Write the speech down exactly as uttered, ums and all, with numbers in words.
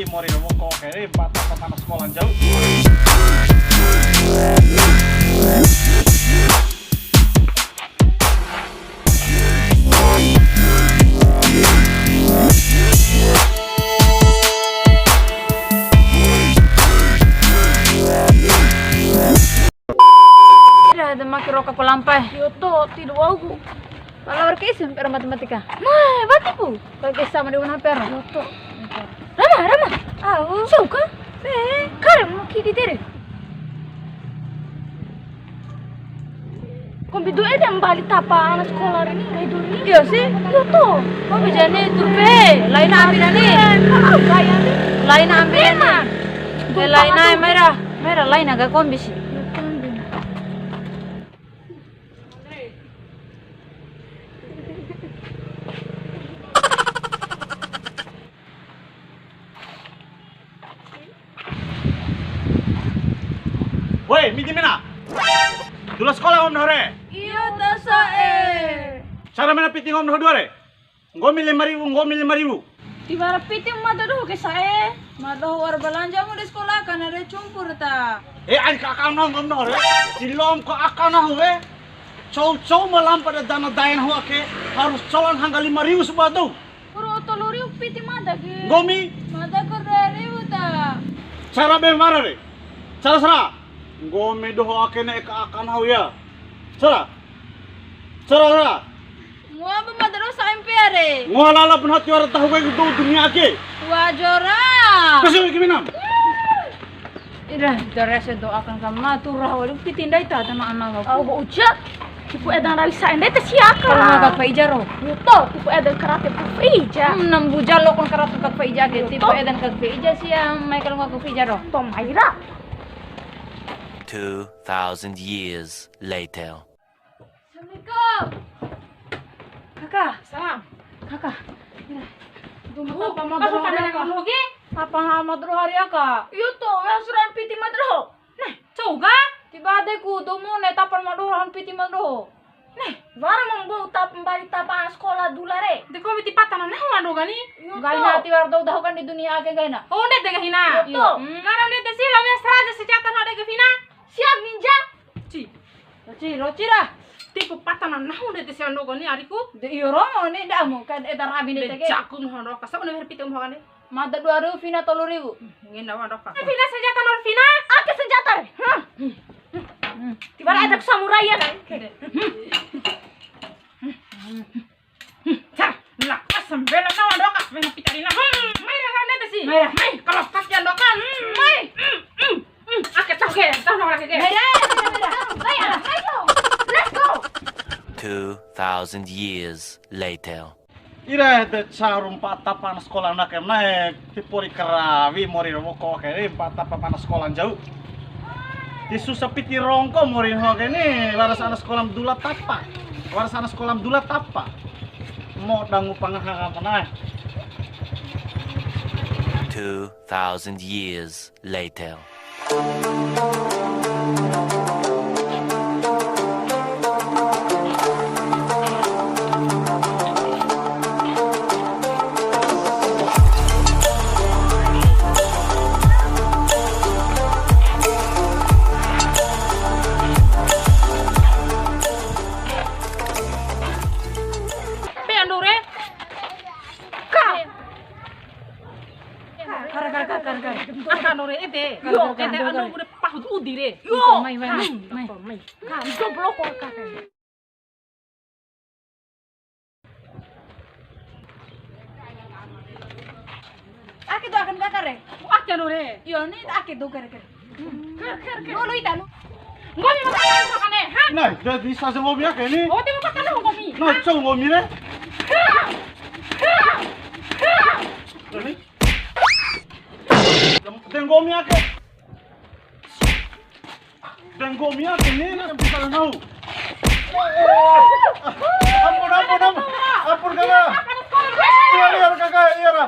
Mori romo ko kere, bata pamana sekolah jauh. Ira, de make roka ko lampa e. Iyo to, tidu wa'uku. Pala wara ke S M P R matematika. Nah, wati pu. Kalau ke sama dengan H P R. Iyo to. Rama, Rama. Au. Suka? Eh, kare mu ki di tere. Kombi dou ede mbali tapa ana sekolah re ni, ngai dou ni. Iyo si. Iyo to. Kombi jane turpe, laina ambi nani. Au, gaya ni. Laina ambi nani. Eh, laina, mai ra. Mai ra, laina ga kombi si. Woi, midi mena. Dula sekolah nggomi doho re? Iyo, ta sa'e. Cara mena piti nggomi doho dua re? Nggomi lima ribu, nggomi lima ribu. Tiwara piti mada doho ke sa'e. Mada doho wara balanja mu de sekolah kana re cumpur ta. Eh, ai ka aka nahu nggomi doho re. Di loam ka aka nahu we. Cou-cou ma lampa da dana dae nahu ake harus colan hangga lima ribu sabua dou. Ro tolu ribu piti mada ke. Nggomi? Mada ke dua ribu ta. Cara be mara re. Cara sara. Nggomi doho ake ne'e ka aka nahu ya. Sara. Sara, sara. Ngoa ba mada doho sa M P R e. Ngoa lala pun hati wara tahu kai dou dunia ake. Wa jora. Kasi wiki minam. Ira, jara ese doakan ka ma turah wali piti ndai ta tana ana ka. Au ba uca. Tipu edan rawi sa ndai ta sia ka. Kalau nggak kak Faija ro. Muto, tipu edan karate kak Faija. Hmm, nam buja lo kon karate kak Faija ke. Tipu edan kak Faija sia, mai kalau nggak kak Faija ro. Tom Aira. Two thousand years later. Assalamualaikum. Kaka. Salam. Kaka. Ira. Duh, tapa mada doho hari aka. Tapa mada doho hari aka. Iyo to, ya suran piti mada doho. Nah, coba. Tiba adeku domo ne tapa mada doho piti mada doho. Nah, wara mambo tapa mbali tapa sekolah dula re. De ko piti patana nahu ando gani. Iyo to. Gaina tiwara dou dahu kan di dunia ake gaina. Oh, ndede gahina. Iyo to. Hmm, ngara ndede si, la biasa aja sejata na de gahina. Siap ninja. Ci. Roci, roci ra. Tipu patana nahu ndede sia ando gani ariku. De iyo romo ni ndamu kan eda rabi ndede ke. Jaku mu ando ka. Sabune piti mu kan de. Mada dua ribu, Vina tolu ribu. Ngena wa ando ka. Vina senjata nol Vina. Ake senjata re. Hah. Tiwara ada samurai ya kan. Cara, la, asam bela nawa doka, wena pitarina. Hmm, mai ra, ra, nete si. Mai ra. Mai, kalau pas ya doka. Hmm, mai. Hmm, hmm, hmm. Ake, tahu ke, tahu nawa ke. Mai ra, mai ra, mai ra. Mai ra, ayo. Let's go. Two thousand years later. Ira ede caru mpa'a tapa ana sekola ake mai, ti pori karawi mori ro woko ke, mpa'a tapa ana sekola jauh. Ti susah piti rongko mori ho ke ni, wara sa ana sekola ma dula tapa. Wara sa ana sekola ma dula tapa. Mo dangu pangaha ka mana. Two thousand years later. Pe ando re. Ka. Kare, kare, kare, kare, kare. Aka ando re ede. Yo, ede ando re. Udah pahu tu udi re. Yo. Mai, mai, mai, mai. Mai. Ka, itu blok kok, Kak. Ake do akan kakak re. Ake ando re. Yo, ni ake do kare, kare. Kare, kare, kare. Lo, lo ita, lo. Nggomi mau makan, makan, eh, ha? Nah, jadi saya nggomi ake ni. Oh, dia mau makan, nggomi. Nah, cok nggomi re. Ini. De nggomi ake. De nggomi ake ni, na bisa nahu. Ampun, ampun, ampun. Ampun, kakak. Iya, iya, kakak, iya, ra.